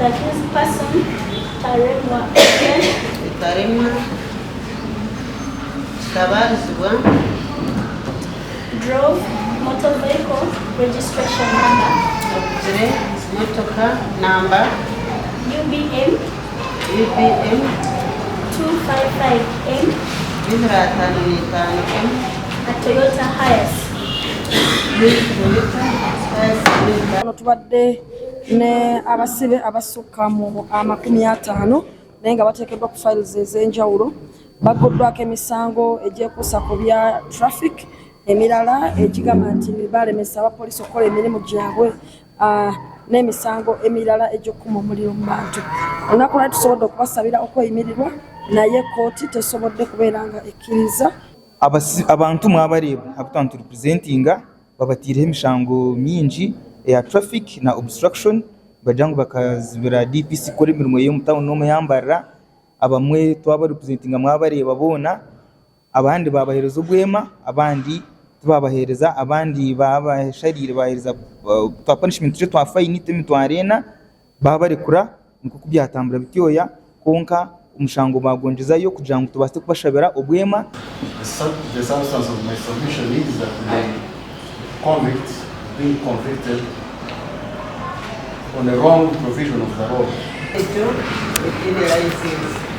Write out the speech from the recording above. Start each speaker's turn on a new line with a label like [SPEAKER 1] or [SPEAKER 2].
[SPEAKER 1] The accused person, Taremwa Etienne.
[SPEAKER 2] Taremwa Kitabaarizibwa.
[SPEAKER 1] Drove motor vehicle registration number.
[SPEAKER 2] Avugire motoka namba.
[SPEAKER 1] UBM.
[SPEAKER 2] UBM.
[SPEAKER 1] 255M.
[SPEAKER 2] 255M.
[SPEAKER 1] A Toyota Hiace.
[SPEAKER 2] Toyota Hiace.
[SPEAKER 3] Wano tubadde ne abasibe abasukka mu 50 naye nga bateekeddwa ku files ez'enjawulo. Bagguddwako emisango egyekuusa ku bya traffic, emirala egigamba nti balemesa abapoliisi okukola emirimu gyabwe, n'emisango emirala egy'okukuma omuliro mu bantu. Olunaku lwali tusobodde okubasabira okweyimirirwa naye kkooti tesobodde kubeera nga ekkiriza.
[SPEAKER 4] Abantu mwabareeba abu twaba niturepresentinga babateireho emishango mingi eya traffic na obstruction nibagira ngu bakazibira DPC kukora emirimo ye omu tawuni n'omu Yambarara. Abamwe twabarepresentinga mwabareeba boona, abandi baabaheereza obwema abandi tibaabaheereza, abandi baabashariire baabaheereza twa punishment tukye twa fayini tw'emitwaro ena baabarekura nikwo ku byatambura bityoya kwonka omushango baagwongyezayo kugira ngu tubaase kubashabira obwema.
[SPEAKER 5] The substance of my submission is that the convict being convicted on a wrong provision of the law.
[SPEAKER 2] Egyo etaine layisinsi.